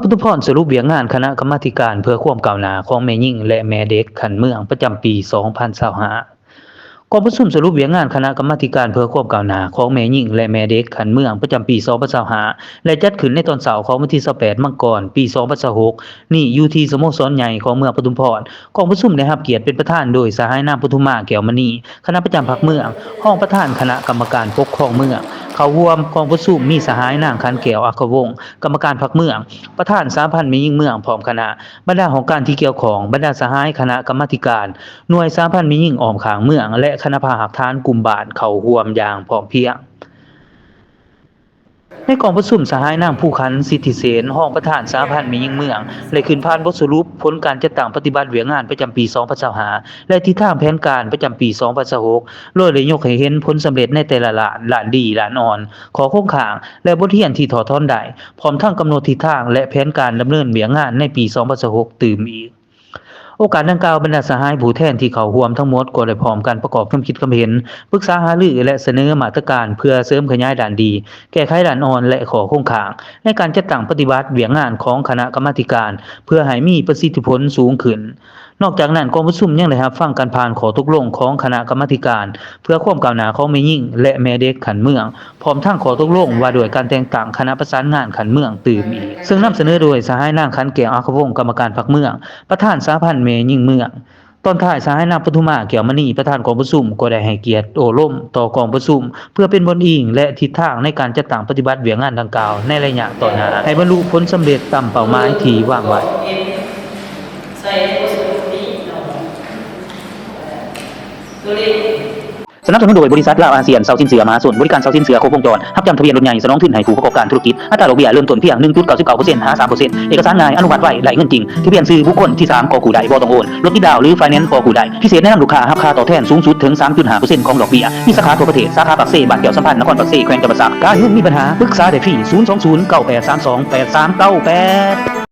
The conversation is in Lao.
ປະທຸມພອນສະຫຼຸບວຽກງານຄະນະກຳມາທິການເພື່ອຄວາມກ້າວໜ້າຂອງແມ່ຍິງ ແລະ ແມ່ເດັກຂັ້ນເມືອງປະຈຳປີສອງພັນຊາວຫ້າ. ກອງປະຊຸມສະຫຼຸບວຽກງານຄະນະກຳມາທິການເພື່ອຄວາມກ້າວໜ້າຂອງແມ່ຍິງ ແລະ ແມ່ເດັກຂັ້ນເມືອງປະຈຳປີສອງພັນຊາວຫ້າ ແລະ ຈັດຂຶ້ນໃນຕອນເຊົ້າຂອງວັນທີຊາວແປດມັງກອນ ປີສອງພັນຊາວຫົກນີ້ ຢູ່ທີ່ສະໂມສອນໃຫຍ່ຂອງເມືອງປະທຸມພອນ. ກອງປະຊຸມໄດ້ຮັບກຽດເປັນປະທານໂດຍສະຫາຍນາງປະທຸມມາ ແກ້ວມະນີ ຄະນະປະຈຳພັກເມືອງ, ຮອງປະທານຄະນະກຳມະການປົກຄອງເມືອງ. ເຂົ້າຮ່ວມກອງປະຊຸມມີສະຫາຍນາງ ຂັນແກ້ວ ອັກຂະວົງ ກຳມະການພັກເມືອງ, ປະທານສະຫະພັນແມ່ຍິງເມືອງ ພ້ອມຄະນະ, ບັນດາຫ້ອງການທີ່ກ່ຽວຂ້ອງ, ບັນດາສະຫາຍຄະນະກຳມາທິການ, ໜ່ວຍສະຫະພັນແມ່ຍິງອ້ອມຂ້າງເມືອງ ແລະ ຄະນະພາກຖານກຸ່ມບ້ານເຂົ້າຮ່ວມຢ່າງພ້ອມພຽງ. ໃນກອງປະຊຸມ ສະຫາຍນາງ ພູຂັນ ສິດທິເສນ ຮອງປະທານສະຫະພັນແມ່ຍິງເມືອງ ໄດ້ຂຶ້ນຜ່ານບົດສະຫຼຸບຜົນການຈັດຕັ້ງປະຕິບັດວຽກງານປະຈຳປີສອງພັນຊາວຫ້າ ແລະ ທິດທາງແຜນການປະຈຳປີສອງພັນຊາວຫົກ ໂດຍໄດ້ຍົກໃຫ້ເຫັນຜົນສຳເລັດໃນແຕ່ລະດ້ານ, ດ້ານດີ, ດ້ານອ່ອນ, ຂໍ້ຄົງຄ້າງ ແລະ ບົດຮຽນທີ່ຖອດຖອນໄດ້, ພ້ອມທັງກຳນົດທິດທາງ ແລະ ແຜນການດຳເນີນວຽກງານໃນປີສອງພັນຊາວຫົກຕື່ມອີກ. ໂອກາດດັ່ງກ່າວ, ບັນດາສະຫາຍຜູ້ແທນທີ່ເຂົ້າຮ່ວມທັງໝົດກໍໄດ້ພ້ອມກັນປະກອບຄຳຄິດຄຳເຫັນ, ປຶກສາຫາລື ແລະ ສະເໜີມາດຕະການເພື່ອເສີມຂະຫຍາຍດ້ານດີ, ແກ້ໄຂດ້ານອ່ອນ ແລະ ຂໍ້ຄົງຄ້າງ ໃນການຈັດຕັ້ງປະຕິບັດວຽກງານຂອງຄະນະກຳມາທິການ ເພື່ອໃຫ້ມີປະສິດທິຜົນສູງຂຶ້ນ. ນອກຈາກນັ້ນ, ກອງປະຊຸມຍັງໄດ້ຮັບຟັງການຜ່ານຂໍ້ຕົກລົງຂອງຄະນະກຳມາທິການເພື່ອຄວາມກ້າວໜ້າຂອງແມ່ຍິງ ແລະ ແມ່ເດັກຂັ້ນເມືອງ, ພ້ອມທັງຂໍ້ຕົກລົງວ່າດ້ວຍການແຕ່ງຕັ້ງຄະນະປະສານງານຂັ້ນເມືອງຕື່ມອີກ, ເຊິ່ງນຳສະເໜີໂດຍສະຫາຍນາງ ຂັນແກ້ວ ອັກຂະວົງ ກຳມະການພັກເມືອງ, ປະທານສະຫະພັນແມ່ຍິງເມືອງ. ຕອນທ້າຍ, ສະຫາຍນາງ ປະທຸມມາ ແກ້ວມະນີ ປະທານກອງປະຊຸມ ກໍໄດ້ໃຫ້ກຽດໂອ້ລົມຕໍ່ກອງປະຊຸມ ເພື່ອເປັນບ່ອນອີງ ແລະ ທິດທາງໃນການຈັດຕັ້ງປະຕິບັດວຽກງານດັ່ງກ່າວໃນໄລຍະຕໍ່ໜ້າ ໃຫ້ບັນລຸຜົນສຳເລັດຕາມເປົ້າໝາຍທີ່ວາງໄວ້. ສະໜັບສະໜູນໂດຍ ບໍລິສັດລາວອາຊຽນເຊົ່າສິນເຊື່ອມະຫາຊົນ ບໍລິການເຊົ່າສິນເຊື່ອຄົບວົງຈອນ ຮັບຈຳທະບຽນລົດໃຫຍ່ ສະໜອງທຶນໃຫ້ຜູ້ປະກອບການທຸລະກິດ. ອັດຕາດອກເບ້ຍເລີ່ມຕົ້ນພຽງ ໜຶ່ງຈຸດເກົ້າສິບເກົ້າເປີເຊັນ ຫາ ສາມເປີເຊັນ. ເອກະສານງ່າຍ, ອະນຸມັດໄວ, ໄດ້ເງິນຈິງ. ທະບຽນຊື່ບຸກຄົນທີສາມກໍກູ້ໄດ້, ບໍ່ຕ້ອງໂອນ. ລົດຕິດດາວ ຫຼື ໄຟແນນສ໌ກໍກູ້ໄດ້. ພິເສດແນະນຳລູກຄ້າຮັບຄ່າຕອບແທນສູງສຸດເຖິງ ສາມຈຸດຫ້າເປີເຊັນຂອງດອກເບ້ຍ. ມີສາຂາທົ່ວປະເທດ, ສາຂາປາກເຊ, ບ້ານແກ້ວສຳພັນ, ນະຄອນປາກເຊ, ແຂວງຈຳປາສັກ. ການເງິນມີບັນຫາ? ປຶກສາໄດ້ຟຣີ ສູນສອງສູນ ເກົ້າແປດສາມສອງ ແປດສາມເກົ້າແປດ.